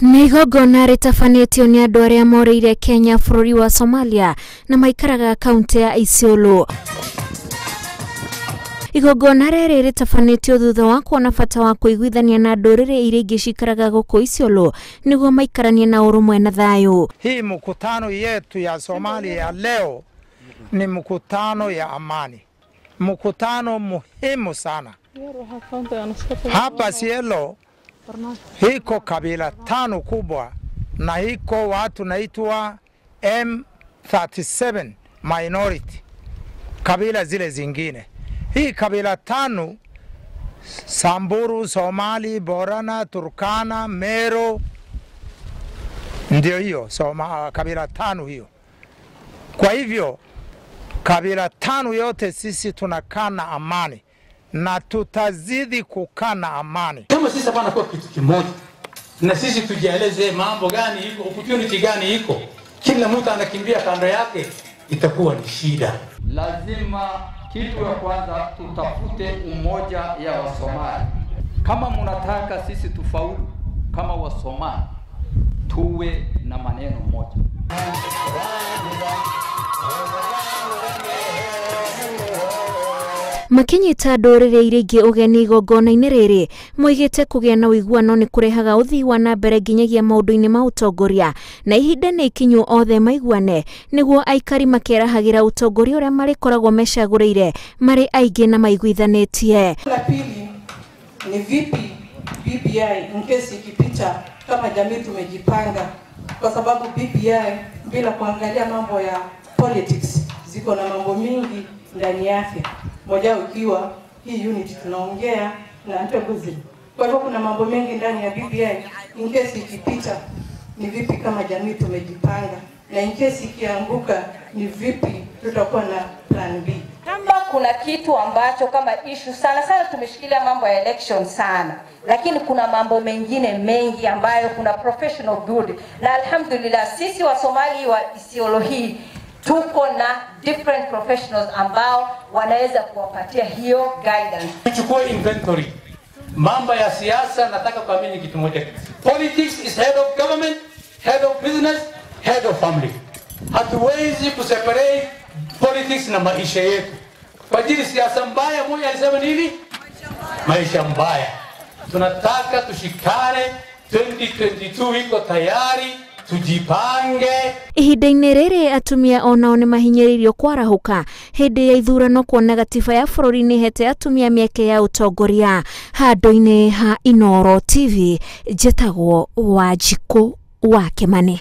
Nĩ igongona rĩtabanĩtio nĩ andũ arĩa morĩire Kenya bũrũri wa Somalia na maikaraga kaunti ya Isiolo. Igongona rĩrĩ rĩtabanĩtio thutha wa kuona bata wa kũiguithania na ndũrĩrĩ iria ingĩ cikaraga gũkũ Isiolo nĩguo maikaranie na ũrũmwe na thayũ. Hii mkutano yetu ya Somalia ya leo ni mkutano ya amani, mkutano muhimu sana. Hapa Isiolo hiko kabila tano kubwa na hiko watu naitwa M37 minority, kabila zile zingine. Hii kabila tano, Samburu, Somali, Borana, Turkana, Meru, ndio hiyo kabila tano hiyo. Kwa hivyo kabila tano yote sisi tunakaa na amani na tutazidi kukaa na amani. Kama sisi hapana kwa kitu kimoja, na sisi tujieleze mambo gani iko, opportunity gani iko, kila mtu anakimbia kando yake, itakuwa ni shida. Lazima kitu ya kwanza tutafute umoja ya Wasomali. Kama mnataka sisi tufaulu kama Wasomali, tuwe na maneno moja. Makinyita ndũrĩrĩ iria ingĩ ũgeni igongona-inĩ rĩrĩ moigĩte kũgĩa na ũiguano nĩ kũrehaga ũthii wa na mbere nginyagia maũndũ-inĩ ma ũtongoria, na ihinda nĩ ikinyu othe maiguane nĩguo aikari makerahagĩra ũtongoria ũrĩa marĩkoragwo mecagũrĩire marĩ aingĩ na maiguithanĩtie. La pili ni vipi BBI in case ikipita, kama jamii tumejipanga, kwa sababu BBI bila kuangalia mambo ya politics ziko na mambo mingi ndani yake, moja ukiwa hii unit tunaongea na antagonism. Kwa hivyo kuna mambo mengi ndani ya BBI. In case ikipita ni vipi kama jamii tumejipanga, na in case ikianguka ni vipi tutakuwa na plan B. Kama kuna kitu ambacho kama issue sana sana tumeshikilia mambo ya election sana, lakini kuna mambo mengine mengi ambayo kuna professional build, na alhamdulillah sisi wa Somali wa Isiolo hii tuko na different professionals ambao wanaweza kuwapatia hiyo guidance. Tuchukue inventory. Mambo ya siasa, nataka kuamini kitu moja. Politics is head of government, head of business, head of family. Hatuwezi kuseparate politics na maisha yetu. Kwa ajili siasa mbaya, moja alisema nini? Maisha mbaya. Tunataka tushikane, 2022 iko tayari, tujipange. Ihinda-inĩ rĩrĩ atumia onao nĩ mahinyĩrĩirio kwarahũka hĩndĩ ya ithurano kuona gatiba ya bũrũri nĩ ĩhete atumia mĩeke ya ũtongoria. Handũ-inĩ ha Inooro TV, njĩtagwo Wanjikũ wa Kĩmani.